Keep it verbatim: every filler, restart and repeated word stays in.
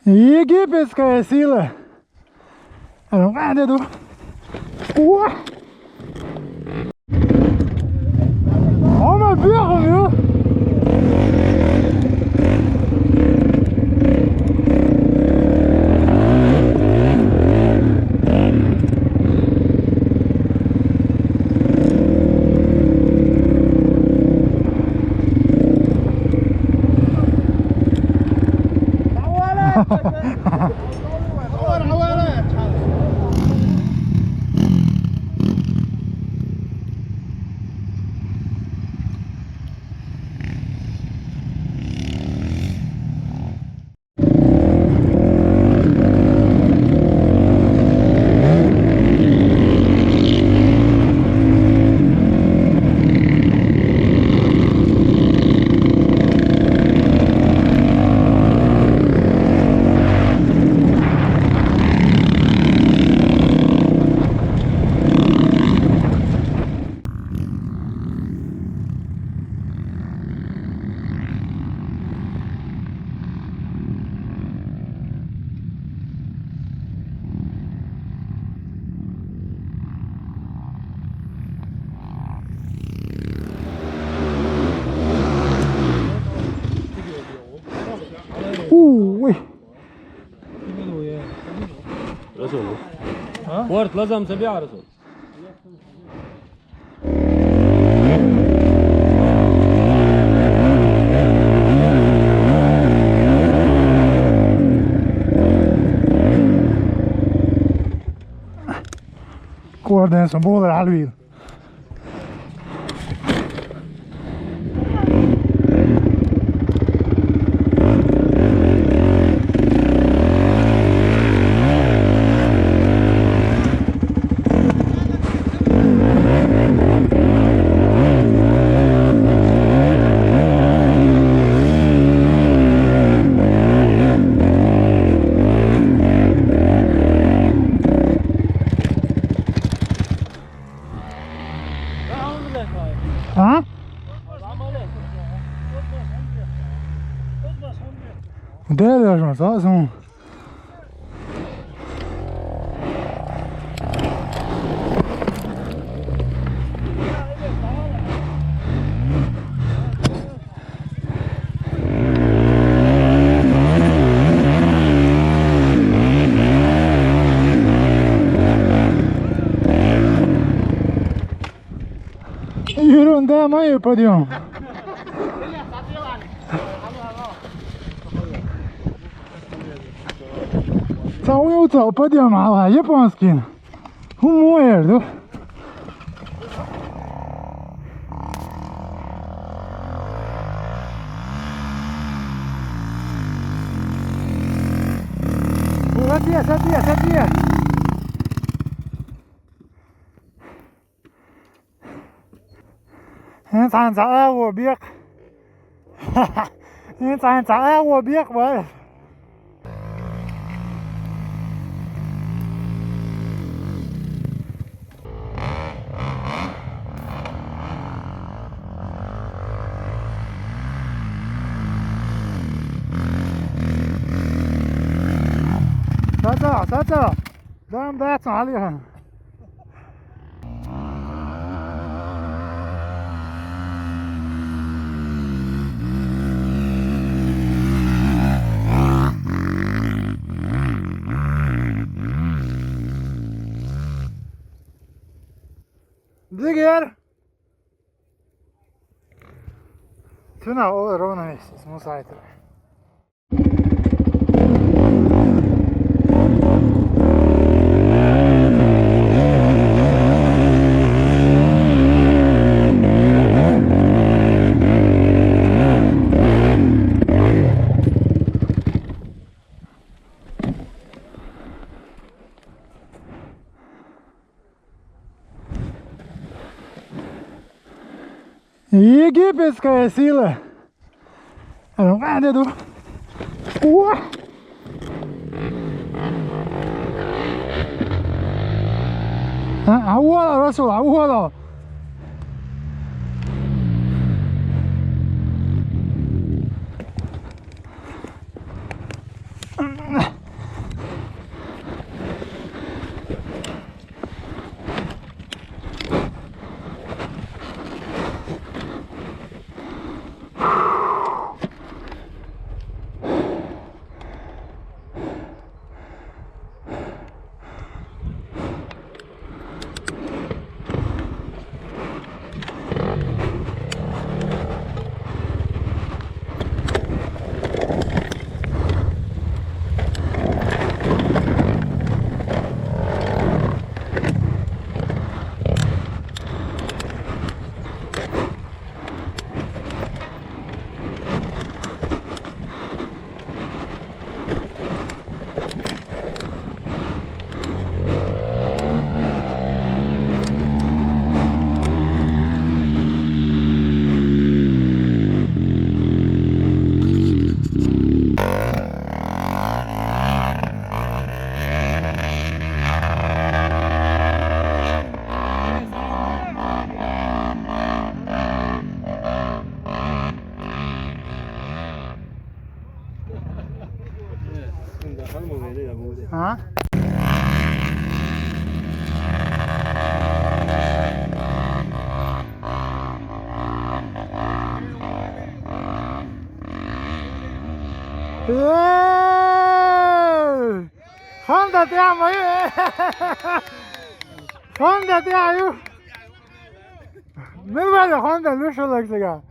Египетская сила. А ну, а, да, да. Уа! О, мой бегал, ё! Ooh, wait. رسول. ها؟ ورد لازم سبيعة رسول. Koordinēsim būli ralvīlu. Ha? Dēlēšanas, esmu. Ерунда, мою подъем. Цауя уцал подъем, ала, японский. Умоер, да? Садись, садись, садись. Эн цаан цагаа ууа биех. Эн цаан цагаа ууа биех бол. Сацаа, сацаа. Дам дац алихан. Дигэр. Түнэ, ол ровно месяц, мы сайтер. Египетская сила. А ну, а, иду. О! А, а, уола, Расул, а, уола. Ha? Эй! Honda te amo, eh! Honda te ayu. Me vale Honda, no solo que sea.